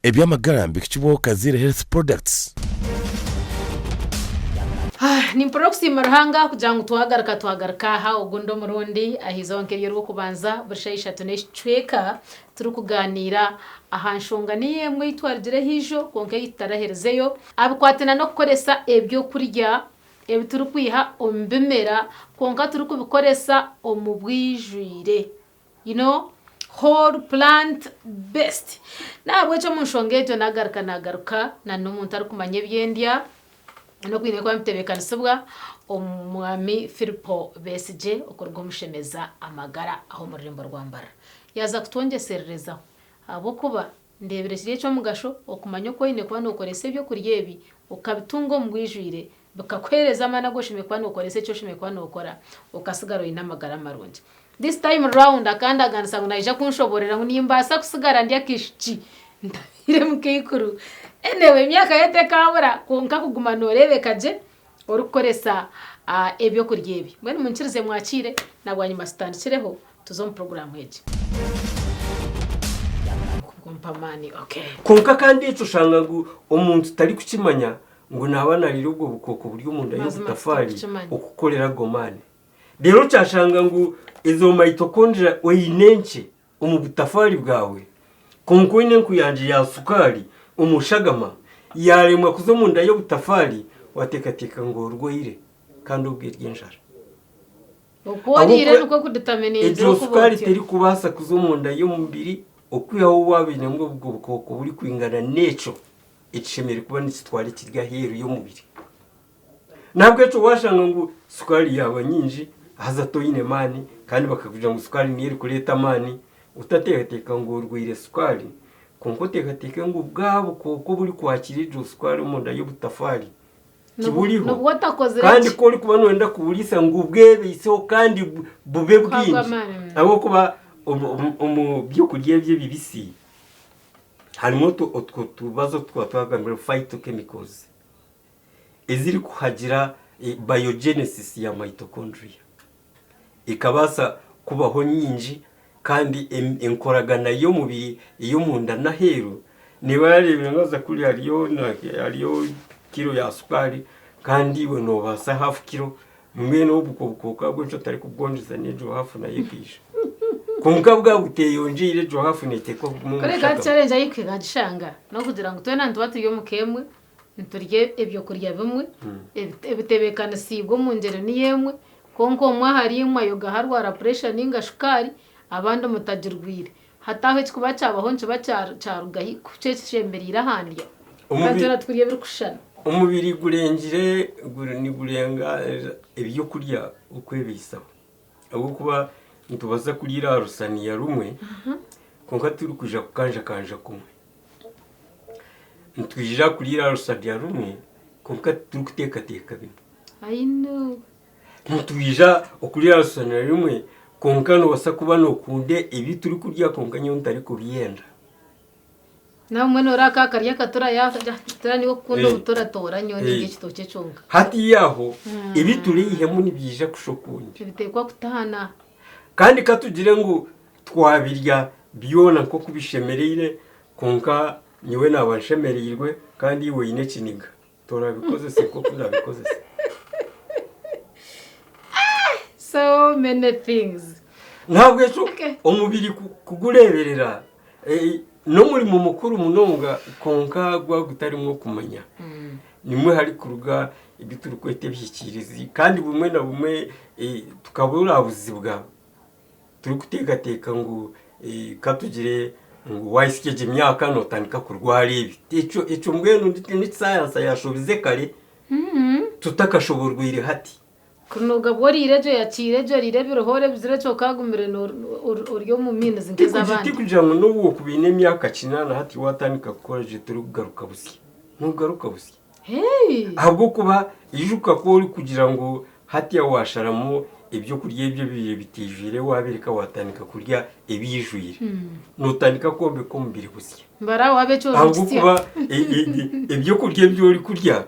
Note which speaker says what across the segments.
Speaker 1: Eby'amagara nibihikibwaho Kaziire Health Products.
Speaker 2: Nimpurira okusiima Ruhanga kugira ngu twagaruka twagaruka aha ogundi omurundi aha izooba nk'ery'orwokubanza buri shaaha ishatu n'ekicweka turikugaaniira aha nshonga niyo emwe ei twarugireho ijo kwonka ei tutaraherizeyo aha bikwatiraine n'okukoresa ebyokurya ebi turikwiha omu bimera kwonka turikubikoresa omu bwijwire. You know, whole plant based. N'ahabw'ekyo omu nshonga egyo nagaruka nagaruka na n'omuntu arikumanya eby'endya n'okwine kuba nibitebeekanisibwa Omwami Philpo Besigye okuruga omu Shemeza Amagara aha omu rurembo rwa Mbarara. Yaaza kutwongyesererezaho ahabw'okuba Ndeebire kiri eky'omugasho okumanya oku oine kuba nookoresa eby'okurya ebi okabitunga omu bwijwire, bikakuheereza amaani agu oshemereire kuba nookoresa eki oshemereire kuba nookora, okasigara oine amagara marungi. This time round akandaganisa ngu naija kunshoboororera ngu nimbaasa kusigara ndi akaishiki ntabaire mukaikuru. Anyway emyaka yo tekaabura kwonka kuguma nooreebeka gye orikukoresa eby'okurya ebi. Mbwenu munkirize mwakiire na bwanyima tutandikireho. Tuze omu puroguraamu egi. Kumpa amaani okay.
Speaker 3: Kwonka kandi ekyo oshanga ngu omuntu tarikukimanya ngu naaba nariire obwo bukooko buri omunda
Speaker 2: Mazima
Speaker 3: y'obutafaari
Speaker 2: titurikukimanya.
Speaker 3: okukukorera ago maani. Reero kyashanga ngu ezo mitochondria oine nkye omu butafaari bwawe kwonka oine enkuyanja ya sukaari omu shagama yaaremwa kuza omunda y'obutafaari wateekateeka ngu orwaire kandi obwo eri enjara.
Speaker 2: Oku oriire
Speaker 3: Ahabw'okuba
Speaker 2: nikwo kuditaminingira
Speaker 3: egyo
Speaker 2: okuba
Speaker 3: sukaari
Speaker 2: otyo.
Speaker 3: terikubaasa kuza omunda y'omubiri okwihaho waaba oinemu obwo bukooko burikwingana n'ekyo ekishemereire kuba nikitwara ekiri aheeru y'omubiri. N'ahabw'ekyo waashanga ngu sukaari yaaba nyingi haza toine maani kandi bakakugira ngu sukaari niyo erikureeta amaani, otateekateeka ngu orwaire sukaari kwonka oteekateeke ngu bwa bukooko oburikwakira egyo sukaari omunda y'obutafaari tiburiho.
Speaker 2: N'obu otakozire
Speaker 3: Kandi
Speaker 2: ki.
Speaker 3: ku orikuba nooyenda kuburiisa ngu bwebeiseho kandi bube
Speaker 2: Kuhabwa
Speaker 3: bwingi
Speaker 2: amaani.
Speaker 3: ahabw'okuba omu- omu- omu by'okurya ebi ebibisi harimu otu- otwo tubazo otu twaba twagambire phytochemicals ezirikuhagira eh, biogenesis ya mitochondria ekabaasa kubaho nyingi kandi enkoragana y'omubiri ey'omunda n'aheeru neeba yareebire ngu haza kuri hariyo hariyo kiro ya sukaari kandi iwe noobaasa haafu kiro mbwenu obwo obukooko ahabw'enki otarikubwongyeza n'egyo haafu nayo ekaija kwonka bwaba buteyongyeire egyo haafu neeteekwa kuguma omu
Speaker 2: Kureka
Speaker 3: shagama.
Speaker 2: challenge ahu erikugishanga n'okugira ngu twena nituba turi omu ka emwe Niturya ebyokurya bimwe, ebitebeekanisiibwe omu ngyero niyo emwe, kwonka omwe ahariimwe ayogaho arwara puresha nainga shukaari, abandi mutagirwaire. Hati aho ekikuba kyabaho nikiba kyaruga hi ku kyeshemereire aha ndya? Kandi twena turikurya ebirikushushana.
Speaker 3: Omubiri gurengire nigurenga ebyokurya okwebeisaho ahabw'okuba nitubaasa kuriira aha rusaniya rumwe kwonka titurikwija kukanjakanja kumwe. Nitwija kuriira aha rusadya rumwe kwonka titurikuteekateeka bimwe.
Speaker 2: I know.
Speaker 3: Nitwija okuriira aha rusadya rumwe kwonka noobaasa kuba nookunda ebi turikurya kwonka nyowe ntarikubyenda.
Speaker 2: Nabumwe noreeba aka karya akatura yatura niwe okukunda
Speaker 3: Eh.
Speaker 2: obutura toora nyowe
Speaker 3: Eh.
Speaker 2: nindya ekitookye kyonka.
Speaker 3: Hatiiya aho ebi turiihemu nibiija kushusha okundi.
Speaker 2: Nibiteekwa kutaana.
Speaker 3: Kandi ka tugire ngu twabirya byona nk'oku bishemereire, kwonka nyowe naaba nshemereirwe kandi iwe oine ekiniga. Torabikozese nk'oku naabikozesa.
Speaker 2: So many things.
Speaker 3: N'ahabw'ekyo
Speaker 2: Okay.
Speaker 3: omubiri ku- kugureeberera eh, n'omurimo mukuru munonga kwonka gwaba gutarimu okumanya. Nimwo harikuruga ebi turikweta ebihikiirizi kandi bumwe na bumwe eh, tukaburabuzibwa turikuteekateeka ngu ka tugire ngu waahitsya egi myaka nootandika kurwara ebi. Ekyo ekyo mbwenu ni saayansa yaashobize kare tutakashoborweire hati.
Speaker 2: Kunoga bwo oriire egyo yakiire egyo oriire ebiriho ebizire kyonka agumire ori omu means nk'ez'abandi.
Speaker 3: Tikugira ngu n'obu okuba oine emyaka kinaana hati waatandika kukora gye torikugaruka busya. Noogaruka busya. Ahabw'okuba ijuka ku orikugira ngu hatiya waasharamu ebyokurya ebi ebibaire bitaijwire waabireka waatandika kurya ebiijwire, nootandika kwombeka omubiri busya. Ahabw'okuba ebyokurya ebi orikurya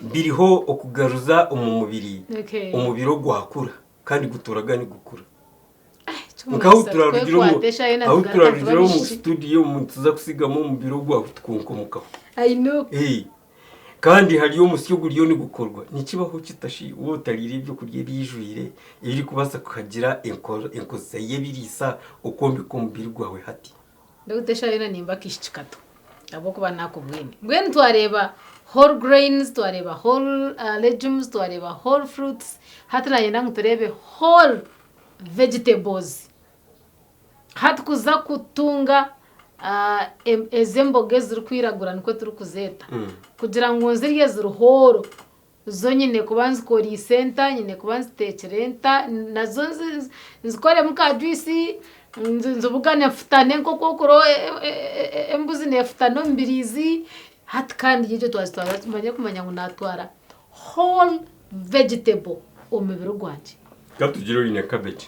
Speaker 3: biriho okugaruza omu mubiri, omubiri ogwakura kandi gutuuraga nigukura. Nkahu turarugire omu ahu turarugire omu studio omu tuza kusigamu omubiri ogwawe tukunkomokaho.
Speaker 2: I know.
Speaker 3: Eh. Kandi hariyo omusyo guriyo nigukorwa. Nikibaho kita shi waaba otariire ebyokurya ebiijwire ebirikubaasa kuhagira enkozesa y'ebiriisa okwombeka omubiri gwawe hati?
Speaker 2: Dokita eshaaha yoona nimba akaishiki kato ahabw'okuba naakubwine. Mbwenu twareeba whole grains, twareeba whole legumes, twareeba whole fruits, hati nayenda ngu tureebe whole vegetables. Hati kuza kutunga ezi emboga ezirikwiragura nikwo turikuzeeta, kugira ngu nzirye ziri whole, zo nyine kuba nzikoriise nta, nyine kuba nziteekire nta, nazo nzikoremu ka juice, nzibugane nfutane nk'oku orikureeba embuzi neefutana omu biriizi, hati kandi egyo twazitwara tumanye kumanya ngu naatwara whole vegetable omu mubiri gwangye.
Speaker 3: Ka tugire oine cabbage.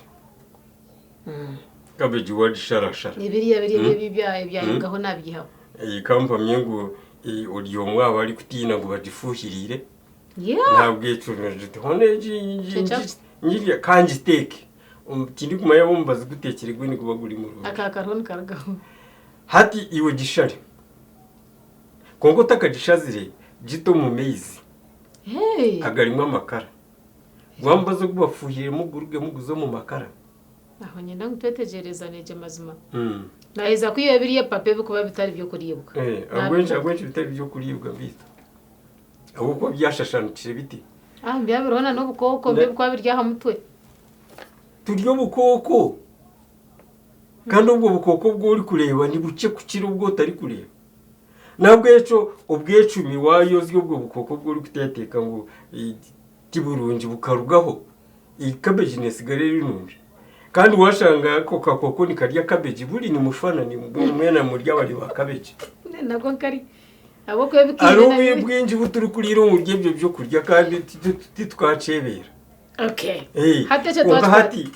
Speaker 3: Cabbage wagisharashara.
Speaker 2: Ebiriya biriya ebyarugaho nabiihaho.
Speaker 3: Ka mpamye ngu ori omwe aha barikutiina ngu bagifuhirire. Nahabwekyo noogira oti hoona egi ngirye ka ngiteeke. Tindikumanya obu omubazi guteekire gwo niguba guri murungi.
Speaker 2: Aka kariho nikarugaho.
Speaker 3: Hati iwe gishare. Kwonka otakagishazire gite omu maizi agarimu amakara. Gwa mubazi ogu bafuuhiremu gurugemu guze omu makara.
Speaker 2: Aho niinyenda ngu twetegyerezane gye mazima. Naaheza kwiha biriya ebipapa ebirikuba bitari by'okuriibwa.
Speaker 3: Ahabw'enki bitari by'okuriibwa beitu? Ahabw'okuba byashashanukire biti.
Speaker 2: Byabiriho na n'obukooko ebirikuba biri aha mutwe.
Speaker 3: Turya obukooko kandi obwo bukooko obu orikureeba ni bukye kukira obu otarikureeba. N'ahabw'ekyo obwecumi waayozya obwo bukooko obu orikuteeteeka ngu ti burungi bukarugaho, kabeegi neetsigara eri nungi. Kandi waashanga ako kakooko nikarya kabeegi buri nimushwana mwena muri abari ba kabeegi.
Speaker 2: Nako nkari ahabw'okuba ebikaire
Speaker 3: Hariho obu bwingi obu turikuriira omuri ebyo byokurya kandi titwakyebeera.
Speaker 2: Okay.
Speaker 3: Eh,
Speaker 2: Hati ekyo
Speaker 3: kwonka
Speaker 2: twakikora.
Speaker 3: hati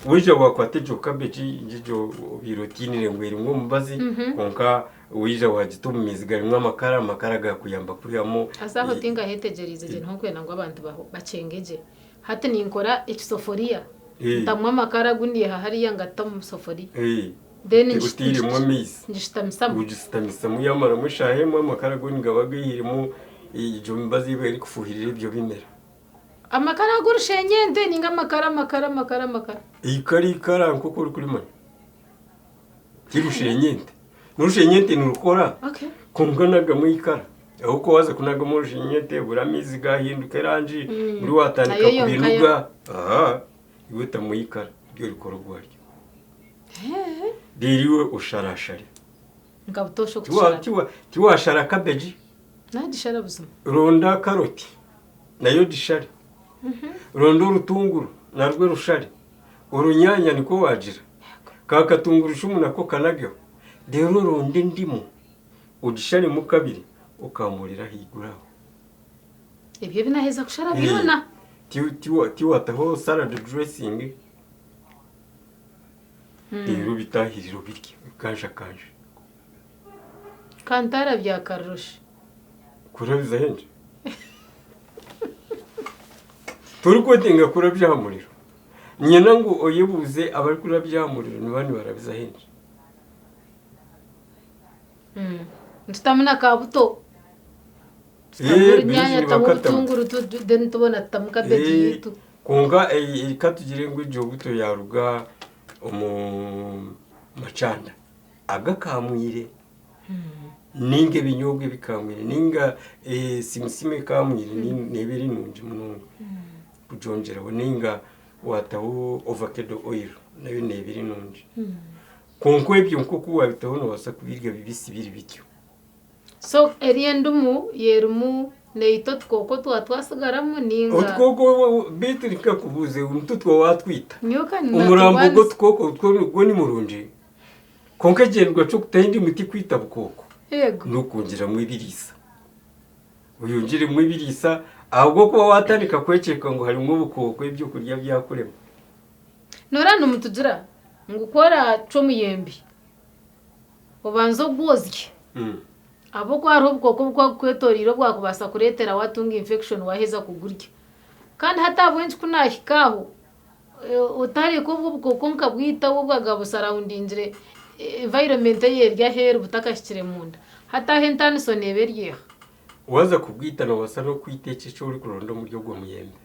Speaker 3: waija wakwata egyo cabbage egyo obaire otiinire ngu erimu omubazi kwonka waija wagita omu maizi garimu amakara, amakara gakuyamba kwihamu
Speaker 2: Haza aho tinkahetegyereize gye niho nkwenda ngu abantu bakyenge gye. Hati ninkora ekisoforiya
Speaker 3: Eh.
Speaker 2: ntamu amakara agu naiha hariya ngata omu soforiya
Speaker 3: Eh,
Speaker 2: then
Speaker 3: otairemu amaizi
Speaker 2: ngishutamisamu.
Speaker 3: ogisutamisamu yamaramu eshaaha emwe amakara go nigaba gaihiremu egyo mibazi ei barikufuuhirira ebyo bimera.
Speaker 2: Amakara ag'orushenyente ninga amakara amakara amakara amakara?
Speaker 3: Eikara eikara nk'oku orikurimanya. Ti rushenyente. N'orushenyente nirukora
Speaker 2: Okay.
Speaker 3: kwonka nagamu eikara. Ahabw'okuba waaza kunagamu orushenyente buri amaizi gahinduka erangi, buri waatandika
Speaker 2: Nayo yonka
Speaker 3: kubinuga, aha, iwe tamu eikara ryo rikora ogwaryo. Reero iwe osharashare.
Speaker 2: Nka butoosha
Speaker 3: Tiwa-
Speaker 2: okushara.
Speaker 3: tiwa- Tiwashara kabeegi,
Speaker 2: Naagishara buzima.
Speaker 3: ronda karoti. Nayo ogishare. Ronda orutunguru narwo orushare. Orunyaanya nikwo waagira. Ka katungurucumu nako okanageho. Reero oronde endimu ogisharemu kabiri okaamurire ahaiguru aho.
Speaker 2: Ebyo ebi naaheza kushara byona.
Speaker 3: Tiwataho salad dressing reero obitaahirire obirye obikanjakanje.
Speaker 2: Kantara bya karoroshe.
Speaker 3: Kurabiza hengye? Torikwetenga kurabya aha muriro. Niinyenda ngu oyebuuze abarikurabya aha muriro nibaba nibarabiza hengye.
Speaker 2: Nitutamu na ka buto. Tutamu
Speaker 3: Eh,
Speaker 2: orunyaanya
Speaker 3: baingi
Speaker 2: tutamu
Speaker 3: nibakatamu.
Speaker 2: obutunguru tu- then tubona tutamu kabeegi
Speaker 3: Eh,
Speaker 2: yaitu.
Speaker 3: Kwonka eh, ka tugire ngu egyo buto yaaruga omu macanda agakamwire. Ninga ebinyobwa ebikamwire ninga simusime ekamwire neeba eri nungi munonga kugyongyeraho ninga wataho ovakedo oil nayo neeba eri nungi. Kwonka ebyo nk'oku wabitaho noobaasa kubirya bibisi biri bityo.
Speaker 2: So eri endimu erimu neita otukooko twatwasigaramu ninga?
Speaker 3: Otukooko beitu nkakubuuze nitwo watwita?
Speaker 2: Nyowe ka
Speaker 3: Omurambo
Speaker 2: naturwanisa.
Speaker 3: gw'otukooko gwo ni murungi? Kwonka ekigyendererwa ky'okutaho endimu ti kwita bukooko,
Speaker 2: Yego.
Speaker 3: n'okwongyeramu ebiriisa. Oyongyeremu ebiriisa ahabw'okuba waatandika kwekyeka ngu harimu obukooko ebyokurya byakurema.
Speaker 2: Noreeba nimutugira ngu ku oraacwe omuyembe obanze ogwozye ahabw'okuba hariho obukooko obukuba bukwetoreire obwakubaasa kureetera waatunga infection waaheza kugurya. Kandi hati ahabw'enki ku naahika aho. Otareka obwo obukooko nkabwita obwo obwaga busarawundingire environment ei eri aheeru butakahikire munda. Hati aho entaaniso neeba eri eha?
Speaker 3: Waaza kubwita noobaasa n'okwita ekyo eki orikuronda omuri ogwo muyembe.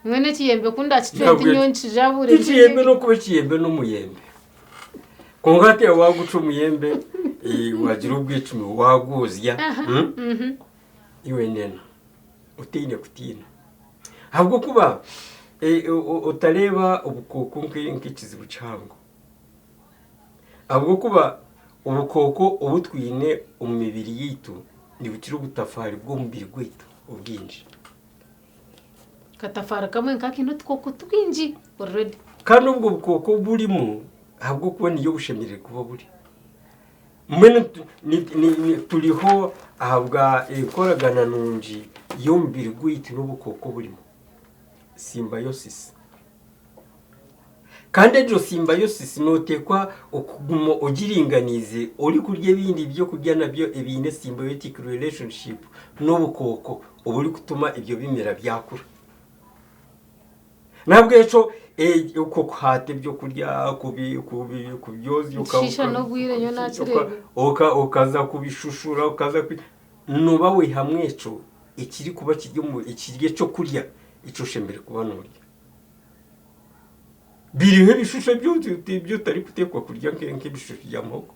Speaker 2: Mbwenu ekiyembe ku ndakicwe nti nyowe nkijabure.
Speaker 3: Ti kiyembe n'okuba ekiyembe n'omuyembe. Kwonka hati waagucwa omuyembe waagira obwecumi waagwozya, iwe nena otaine kutiina. Ahabw'okuba otareeba obukooko nk'ekizibu kihango. Ahabw'okuba obukooko obu twine omu mibiri yaitu nibukira obutafaari bw'omubiri gwaitu obwingi.
Speaker 2: Akatafaari kamwe nkakiine otukooko twingi already.
Speaker 3: Kandi obwo bukooko oburimu ahabw'okuba niyo bushemereire kuba buri. Mbwenu turiho ahabwa enkoragana nungi y'omubiri gwaitu n'obukooko oburimu, symbiosis. Kandi egyo symbiosis nooteekwa okuguma ogiringaniize orikurya ebindi byokurya nabyo ebiine symbiotic relationship n'obukooko oburikutuma ebyo bimera byakura. N'ahabw'ekyo okwo kuhaata ebyokurya, kubyozya,
Speaker 2: Nikishiisha n'obwire nyowe nakireeba.
Speaker 3: okaza kubishushura, okaza nooba waihamu ekyo ekirikuba kiri omu ekiri ekyokurya eki oshemereire kuba noorya. Biriho ebishushu ebi otarikuteekwa kurya nk'ebishushu bya muhogo.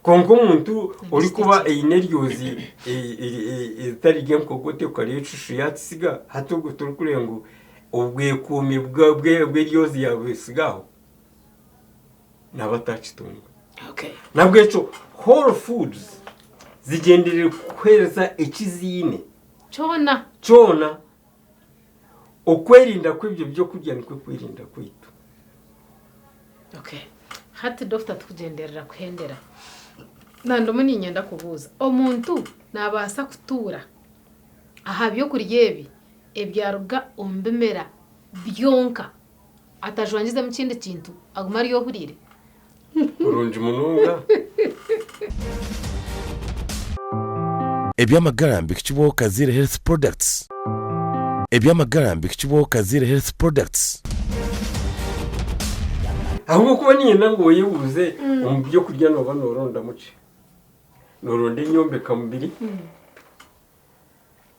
Speaker 3: Kwonka omuntu orikuba aine eryozi eritari ry'enkogote okarya ekishushu yaakisiga, hati obwo torikureeba ngu obwekuumi bw'eryozi yaabusiga aho, naaba ataakitunga. N'ahabw'ekyo whole foods zigyendereire kukuheereza eki ziine
Speaker 2: Kyona.
Speaker 3: Kyona. Okwerinda kw'ebyo by'okurya nikwo kwerinda kwaitu.
Speaker 2: Okay. Hati doctor tukugyenderera kuhendera. Nandimu niinyenda kubuuza, omuntu naabaasa kutuura aha by'okurya ebi ebyaruga omu bimera byonka atajwangizemu kindi kintu agume ari ohuriire?
Speaker 3: Kurungi munonga.
Speaker 1: Eby'amagara mbihikibwaho Kaziire Health Products. Eby'amagara mbihikibwaho Kaziire Health Products.
Speaker 3: Ahabw'okuba niinyenda ngu oyebuuze omu by'okurya nooba noorondamu ki? Nooronda enyombekamubiri,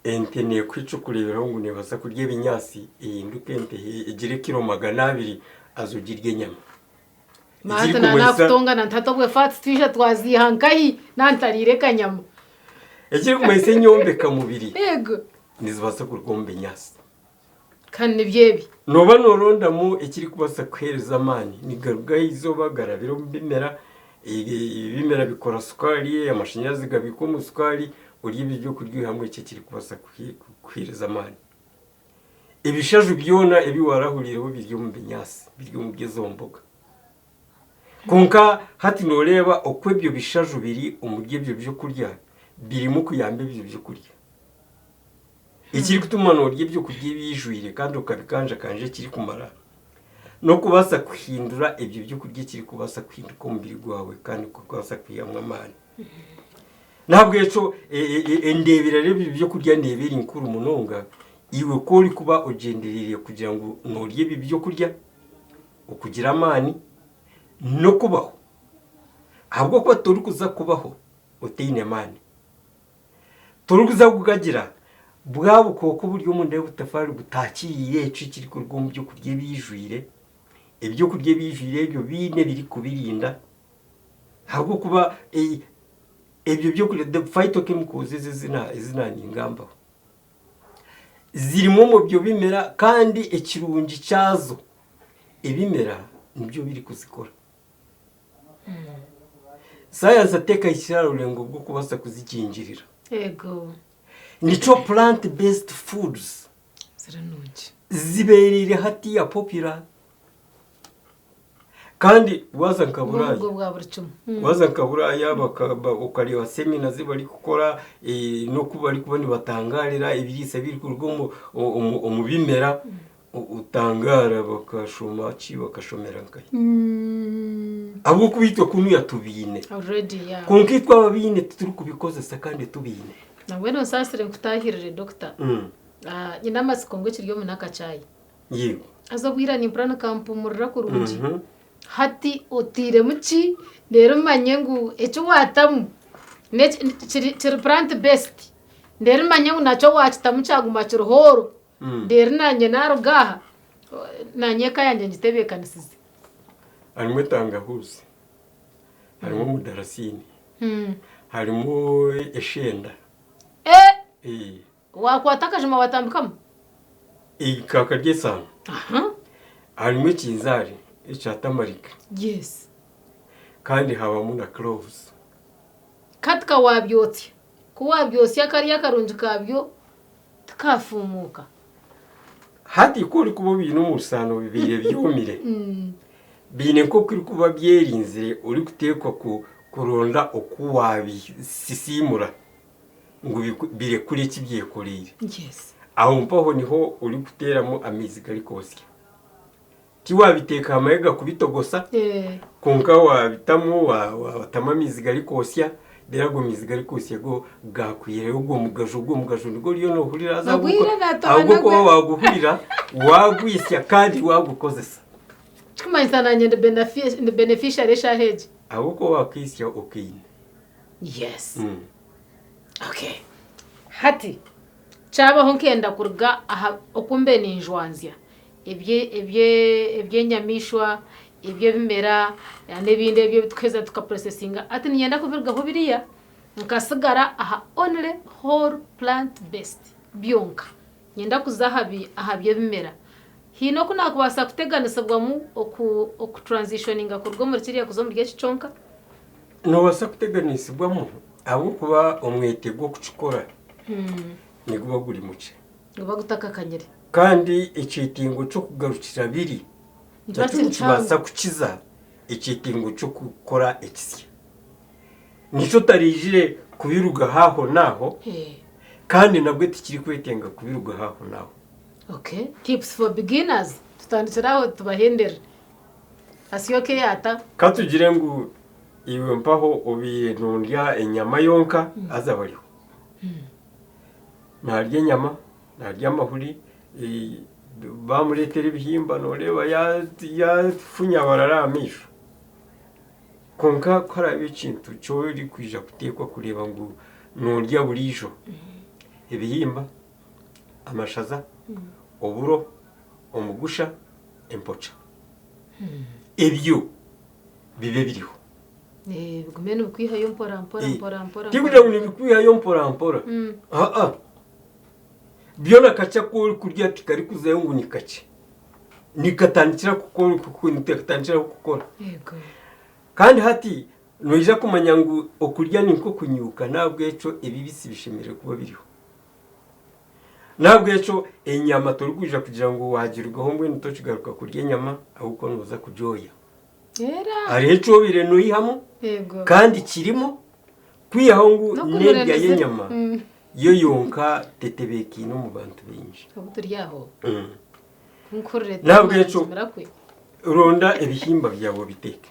Speaker 3: ente neekuha eky'okureeberaho ngu neebaasa kurya ebinyaatsi ehinduke ente egire kiro 200 haza ogirye enyama.
Speaker 2: Hati na nakutongana nti hati obwe fats twija twaziiha nkahi nantariire kanyama.
Speaker 3: Ekirikumanyisa enyombeka mubiri
Speaker 2: Yego.
Speaker 3: nizibaasa kuruga omu binyaatsi.
Speaker 2: Kandi nibyo ebi.
Speaker 3: Nooba noorondamu ekirikubaasa kukuheereza amaani, nigaruga aha izooba garabira omu bimera, ebimera bikora sukaari, amashanyarazi gabiikwa omu sukaari, orya ebyo byokurya oihamu ekyo ekirikubaasa kukuheereza amaani. Ebishaju byona ebi waarahuriireho biri omu binyaatsi, biri omu by'ezo mboga. Kwonka hati nooreeba oku ebyo bishaju biri omuri ebyo by'okurya birimu kuyamba ebyo by'okurya. Ekirikutuma noorya eby'okurya ebiijwire kandi okabikanjakanja ekirikumara, n'okubaasa kuhindura ebyo by'okurya ekirikubaasa kuhinduka omubiri gwawe kandi kubaasa kwihamu amaani. N'ahabw'ekyo endeebera y'ebyo by'okurya neeba eri nkuru munonga, iwe ku orikuba ogyendereire kugira ngu noorya ebi by'okurya okugira amaani n'okubaho. Ahabw'okuba torikuza kubaho otaine maani. Torikuza kugagira bwa bukooko oburi omunda y'obutafaari butaakiriire ekyo ekirikuruga omu by'okurya ebiijwire. Eby'okurya ebiijwire ebyo biine ebirikubirinda. Ahabw'okuba ebyo by'okurya the phytochemicals ezi ezi naaningambaho zirimu omu byo bimera kandi ekirungi kyazo ebimera nibyo birikuzikora. Sayansi hati ekahikire aha rurengo rw'okubaasa kuzikingirira.
Speaker 2: Yego.
Speaker 3: Nikyo plant based foods
Speaker 2: Ziri nungi.
Speaker 3: zibeereire hatiiya popular. Kandi waaza nka Buraaya,
Speaker 2: Obwo bwa buri kimwe.
Speaker 3: waaza nka Buraaya okareeba semina zi barikukora n'oku barikuba nibatangaarira ebiriisa ebirikuruga omu bimera, otangaara bakashoma ki bakashomera nkahi. Ahabw'okuba itwe kunuya tubiine.
Speaker 2: Already, yeah.
Speaker 3: Kwonka itwe ababiine titurikubikozesa kandi tubiine.
Speaker 2: Nambwenu onsaasire nkutaahirire doctor. Nyine amatsiko ngu ekiri omu n'akacaayi.
Speaker 3: Yego.
Speaker 2: Haza obwira nimpurira nikampumurira kurungi. Hati otairemu ki reero manye ngu eki waatamu kiri plant based reero manye ngu nakyo waakitamu kyaguma kiri whole reero naanye naaruga aha naanye eka yangye ngitebeekanisize.
Speaker 3: Harimu entangahuuzi, harimu omudarasiini, harimu eshenda.
Speaker 2: Waakwata akajuma waatambikamu?
Speaker 3: Eikaka ry'esaano. Harimu ekinzaari ekya tamarika.
Speaker 2: Yes.
Speaker 3: Kandi habamu na cloves.
Speaker 2: Kati ka waabyotsya. Ku waabyotsya kariya akarungi kaabyo tikaafumuuka.
Speaker 3: Hati ku orikuba obiine omu rusaano bibaire byomire, biine nk'oku birikuba byerinzire orikuteekwa kuronda oku waabisisiimura. ngu birekure eki byekoreire. Aho mpaho niho orikuteeramu amaizi garikwotsya. Tiwabiteeka aha mahega kubitogosa, kwonka wabitamu watamu amaizi garikwotsya, reero ago maizi garikwotsya go gakwihayo ogwo mugaju, ogwo mugaju nigwo oriyo noohurira haza ahabw'okuba waaguhurira waagwitsya kandi waagukozesa.
Speaker 2: Ekirikumanyisa naanye ndi beneficiary eshaaha egi.
Speaker 3: Ahabw'okuba waakaitsya okaine.
Speaker 2: Yes. Okay. Hati kyabaho nkenda kuruga aha oku mbe ninjwanzya eby'enyamaishwa, eby'ebimera n'ebindi ebyo ebi tukuheza tukapurosesinga hati niinyenda kubirugaho biriya nkasigara aha only whole plant based byonka. Niinyenda kuza aha by'ebimera. Haine oku naakubaasa kuteganisibwamu okutransitioninga kuruga omuri kiriya kuza omuri eki kyonka?
Speaker 3: Noobaasa kuteganisibwamu ahabw'okuba omwete gw'okukikora niguba guri mukye.
Speaker 2: Niguba gutakakanyire.
Speaker 3: Kandi ekyetengo ky'okugarukira biri nakyo nikibaasa kukiza ekyetengo ky'okukora ekisya. Nikyo otaraijire kubirugaho aho n'aho kandi nabwo tikirikwetenga kubirugaho aho n'aho.
Speaker 2: Okay, tips for beginners tutandikire aho tubahendere. Asyoke yaata.
Speaker 3: Ka tugire ngu iwe mpaho obaire nondya enyama yonka haza bariho. Naarya enyama, naarya amahuri, baamureetera ebihimba nooreeba yaafunyabarara aha maisho. Kwonka ku haraabe ekintu eki orikwija kuteekwa kureeba ngu noorya buriijo, ebihimba, amashaza, oburo, omugusha, empoca. Ebyo bibe biriho.
Speaker 2: Bigume nibikwihayo mpora mpora mpora mpora.
Speaker 3: Tikugira ngu nibikwihayo mpora mpora. Aa. Byona kakye aku orikurya tikarikuzayo ngu ni kakye. Nikatandikira kukora nikatandikira kukora. Kandi hati noija kumanya ngu okurya ni nk'okunyuuka n'ahabw'ekyo ebibisi bishemereire kuba biriho. N'ahabw'ekyo enyama torikwija kugira ngu waagirugaho mbwenu tokigaruka kurya enyama ahabw'okuba nooza kugyoya. Hariho eki obaire noihamu kandi kirimu kwihaho ngu n'endya y'enyama yo yonka tetebeekaine omu bantu baingi. N'ahabw'ekyo ronda ebihimba byawe obiteeke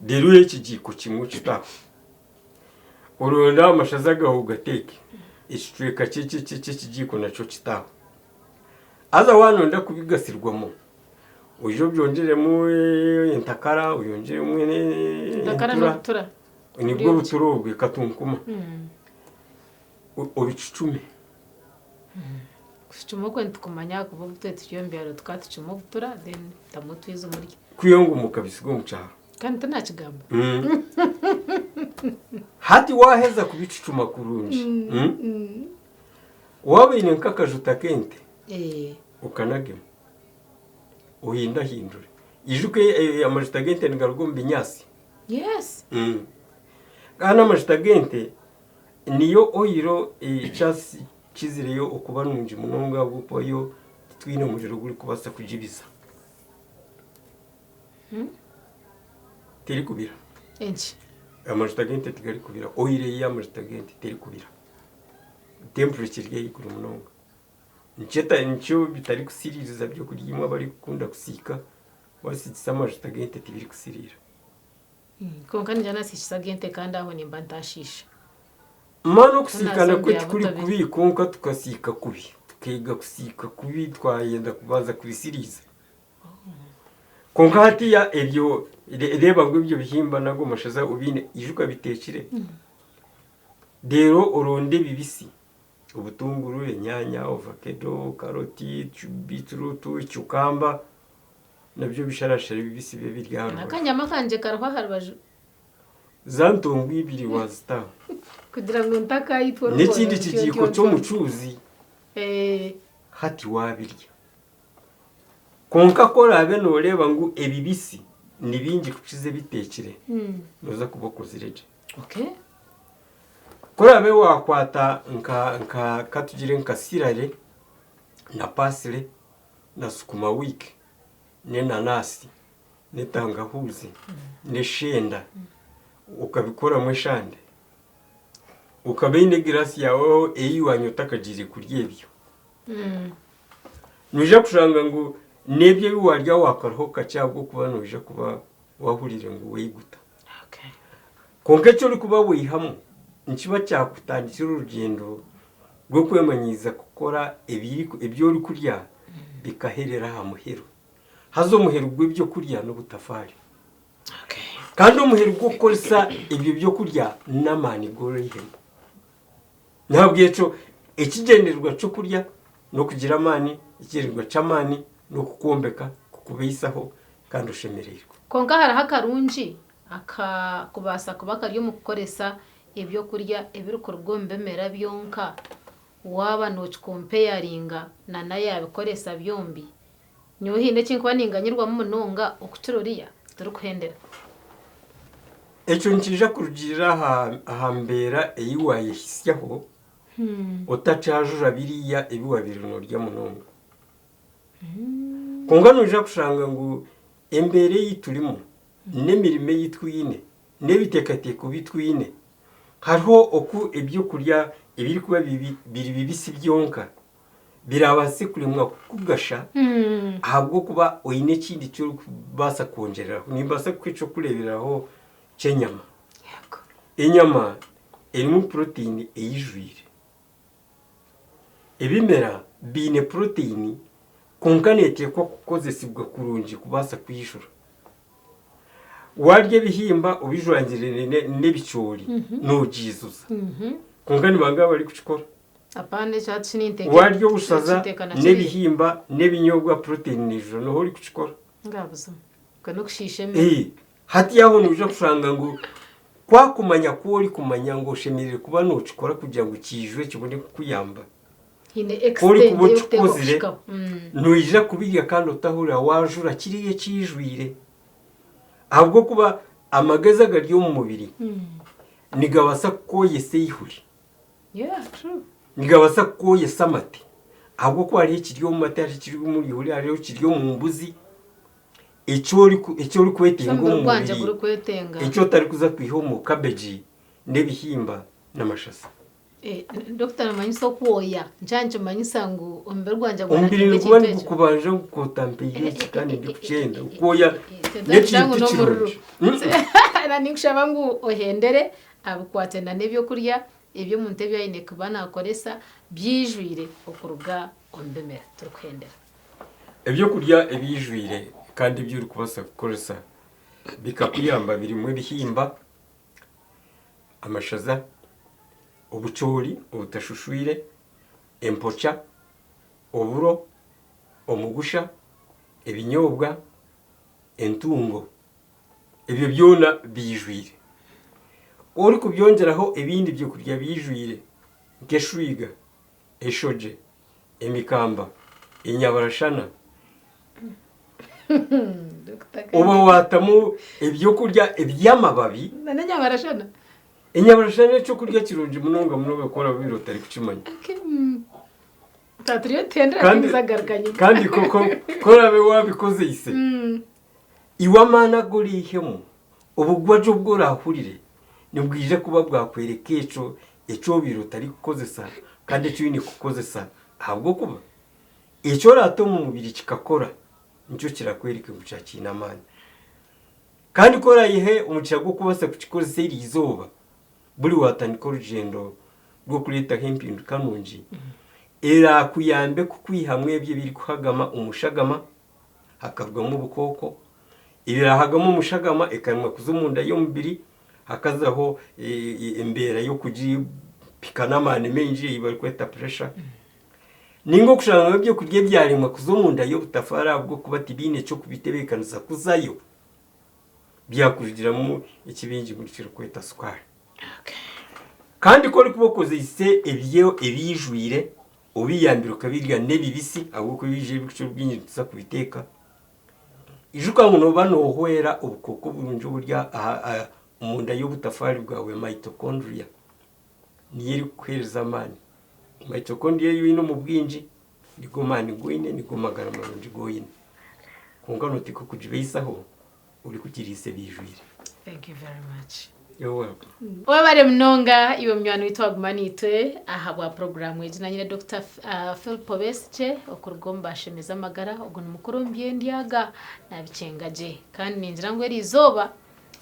Speaker 3: reero oihe ekigiiko kimwe okite aho. Oronde amashaza gaawe ogateeke, ekicweka ky'ekigiiko nakyo okite aho. Haza waaba nooyenda kubigasirwamu, oije obyongyeremu entakara, oyongyeremu
Speaker 2: Entakara
Speaker 3: entura,
Speaker 2: n'obutura.
Speaker 3: nibwo butura obwe katunkuma, obicucume.
Speaker 2: Kucucuma okwe nitukumanya ahakuba obutwe turi omu byaro tukaba tucuma obutura then tutamu otwizi omuryo.
Speaker 3: Kwiha ngu mukabisiga omu kyaro.
Speaker 2: Kandi tinakigamba.
Speaker 3: Hati waaheza kubicucuma kurungi, waaba oine nk'akajuta k'ente, okanagemu, ohindahindure. Ijuka amajuta g'ente nigaruga omu binyaatsi.
Speaker 2: Yes.
Speaker 3: Kandi amajuta g'ente niyo oyiro ekyakizireyo okuba nungi munonga ahabw'okuba yo titwine muriro ogurikubaasa kugibiza. Terikubira.
Speaker 2: Enki?
Speaker 3: Amajuta g'ente tigarikubira. Oil y'amajuta g'ente terikubira. Temperature eri ahaiguru munonga. Nikyo nikyo bitarikusiriiriza byokurya imwe abarikukunda kusiika, waasiikisa amajuta g'ente tibirikusiriira.
Speaker 2: Kwonka ningira nasiikisa ag'ente kandi aho nimba ntashiisha.
Speaker 3: Mani okusiika nakwo tikuri kubi kwonka tukasiika kubi. Tukeega kusiika kubi twayenda kubanza kubisiriiza. Kwonka hatiiya ebyo reeba ngu ebyo bihimba nago mashaza obiine ijuka biteekire. Reero oronde ebibisi, obutunguru, enyaanya, ovakedo, karoti, biituruutu, cukamba nabyo obisharashare bibisi bibe biri aha rubaju.
Speaker 2: Akanyama kangye kariho aha rubaju.
Speaker 3: Za ntongo ibiri waazita aho.
Speaker 2: Kugira ngu ntakayitwa orwoya
Speaker 3: N'ekindi kigiiko ky'omucuuzi hati waabirya. Kwonka ku oraabe nooreeba ngu ebibisi ni bingi kukiza ebiteekire, nooza kuba okozire gye. Ku oraabe waakwata nka nka katugire nka sirare na paasire na sukuma wiiki n'enanaasi n'etangahuuzi n'eshenda okabikoramu eshande, okaba oine egiraasi yaawe ei waanywa otakagiire kurya ebyo, noija kushanga ngu n'ebyo ebi waarya waakariho kakye ahabw'okuba noija kuba waahuriire ngu waiguta. Kwonka eki orikuba waihamu nikiba kyakutandikira orugyendo rw'okwemanyiiza kukora ebi orikurya bikaherera aha muheru. Haza omuheru gw'ebyokurya n'obutafaari. Kandi omuheru gw'okukoresa ebyo byokurya n'amaani g'oraihemu. N'ahabw'ekyo ekigyendererwa ky'okurya n'okugira amaani, ekigyendererwa ky'amaani n'okukwombeka, kukubaisaho kandi oshemereirwe.
Speaker 2: Kwonka hariho akarungi akakubaasa kuba kari omu kukoresa ebyokurya ebirikuruga omu bimera byonka waaba nookikompeyaringa na n'ayaabikoresa byombi. Nyowe haine eki ndikuba ninganyirwamu munonga okukira oriya turikuhendera.
Speaker 3: Ekyo nikiija kurugiirira aha mbeera ei waayehitsyaho otakyajura biriya ebi waabaire noorya munonga. Kwonka noija kushanga ngu embeera ei turimu n'emirimo ei twine n'ebiteekateeko bi twine, hariho oku ebyokurya ebirikuba biri bibisi byonka biraabaase kuremwa kukugasha ahabw'okuba oine ekindi eki orikubaasa kwongyereraho. Nimbaasa kukuha eky'okureeberaho ky'enyama. Enyama erimu puroteyini eijwire. Ebimera biine puroteyini kwonka neeteekwa kukozesibwa kurungi kubaasa kwijura. Waarya ebihimba obijwangire n'ebicoori noogiizuza. Kwonka ni bangahi abarikukikora?
Speaker 2: Apana ekyo hati shi ninteeka
Speaker 3: Waarya obushaza
Speaker 2: ekiteeka na kiriya.
Speaker 3: n'ebihimba n'ebinyobwa puroteyini neijura nooha orikukikora?
Speaker 2: Nga buzima. Okwo n'okushiisha emere.
Speaker 3: Eh, hati aho noija kushanga ngu kwakumanya ku orikumanya ngu oshemereire kuba nookikora kugira ngu kiijwe kibone kukuyamba,
Speaker 2: Haine
Speaker 3: ku orikuba
Speaker 2: extent ei orikuteekwa
Speaker 3: okikozire
Speaker 2: kuhikaho.
Speaker 3: noija kubirya kandi otahurira waajura kiriya ekiijwire. Ahabw'okuba amagezi agari omu mubiri nigabaasa kukwoyesa eihuri.
Speaker 2: Yeah, true.
Speaker 3: Nigabaasa kukwoyesa amate ahabw'okuba hariho ekiri omu mate, hariho ekiri omu ihuri, hariho ekiri omu mbuzi, eki oriku eki orikwetenga
Speaker 2: Omubiri
Speaker 3: omu
Speaker 2: gwangye
Speaker 3: mubiri
Speaker 2: gurikwetenga.
Speaker 3: eki otarikuza kwiha omu kabegi n'ebihimba n'amashaza.
Speaker 2: Eh, Dokita namanyisa okwoya nikyo nikimanyisa ngu omubiri gwangye
Speaker 3: Omubiri
Speaker 2: gwaratinga
Speaker 3: niguba
Speaker 2: ekintu ekyo.
Speaker 3: nigukubanja ngu kwota mpaire eki kandi ndikukyenda. Okwoya
Speaker 2: Nitugira ngu
Speaker 3: n'ekintu
Speaker 2: n'omururu.
Speaker 3: kirungi.
Speaker 2: Na ninkushaba ngu ohendere abikwate na n'ebyokurya ebi omuntu ebi aine kuba naakoresa byijwire okuruga omu bimera turikuhendera.
Speaker 3: Ebyokurya ebiijwire kandi ebi orikubaasa kukoresa bikakuyamba birimu ebihimba, amashaza, obucoori obutashushwire, empokya, oburo, omugusha, ebinyobwa, entungo. Ebyo byona biijwire. Ku orikubyongyeraho ebindi byokurya biijwire nk'eshwiga, eshogye, emikamba, enyabarashana, oba waatamu ebyokurya eby'amababi.
Speaker 2: N'enyabarashana?
Speaker 3: Enyabarashana n'ekyokurya kirungi munonga munonga ku oraabe obaire otarikukimanya. Kandi koko ku oraabe waabikozeise. Iwe amaani agu oraihemu, obugwagye obu oraahurire nibwija kuba bwakworeka ekyo eki obaire otarikukozesa kandi eki oine kukozesa ahabw'okuba eki oraate omu mubiri kikakora nikyo kirakworeka ngu kyaba kiine amaani. Kandi ku oraihe omugisha gw'okubaasa kukikozesa eri izooba, buri waatandika orugyendo rw'okureetaho empinduka nungi. Eraakuyambe kukwihamu ebyo ebirikuhagama omu shagama, hakarugamu obukooko, ebiraahagama omu shagama ekaremwa kuza omunda y'omubiri, hakazaho embeera y'okugipika n'amaani maingi ei barikweta pressure. Nainga okushanga ngu ebyokurya ebyaremwa kuza omunda y'obutafaari ahabw'okuba tibiine ky'okubitebeekanisa kuzayo, byakurugiramu eki baingi murikirikweta sukaari. Kandi ku orikuba okozeise ebyo ebiijwire, obiyambire okabirya n'ebibisi ahabw'okuba ebiijwire ebirikukira obwingi nituza kubiteeka, ijuka ngu nooba noohwera obukooko burungi oburi aha omunda y'obutafaari bwawe mitochondria niyo erikukuheereza amaani. Mitochondria ei oine omu bwingi nigo maani agu oine, nigo magara marungi agu oine. Kwonka nooteekwa kugibaisaho orikugiriisa ebiijwire.
Speaker 2: Thank you very much.
Speaker 3: You're welcome.
Speaker 2: Webare munonga iwe munywani waitu waguma naitwe aha bwa puroguraamu egi nanyine Dokita uh, Philip Obesigye okuruga omu Bashemeza Amagara ogu ni mukuru omu by'endyaga nabikyenga gye kandi ningira ngu eri izooba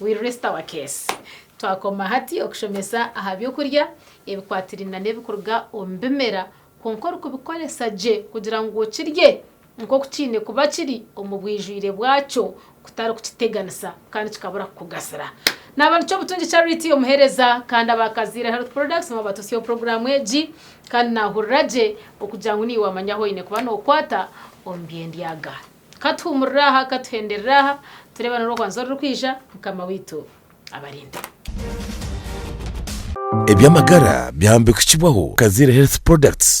Speaker 2: we rest our case twakoma hati okushomesa aha by'okurya ebikwatiraine n'ebikuruga omu bimera kwonka orikubikoresa gye kugira ngu okirye nk'oku kiine kuba kiri omu bwijwire bwakyo kutari kukiteganisa kandi kikabura kukugasira. Naaba nikyo Butungi Charity omuheereza kandi aba Kaziire Health Products nibo batutsyaho puroguraamu egi kandi naahurira gye okugira ngu naiwe wamanya ahu oine kuba nookwata omu by'endyaga. Katuhuumurire aha, katuhenderere aha, tureebane orw'okubanza orurikwija, Mukama waitu abarinde.
Speaker 1: Eby'amagara byahambikukibwaho Kaziire Health Products.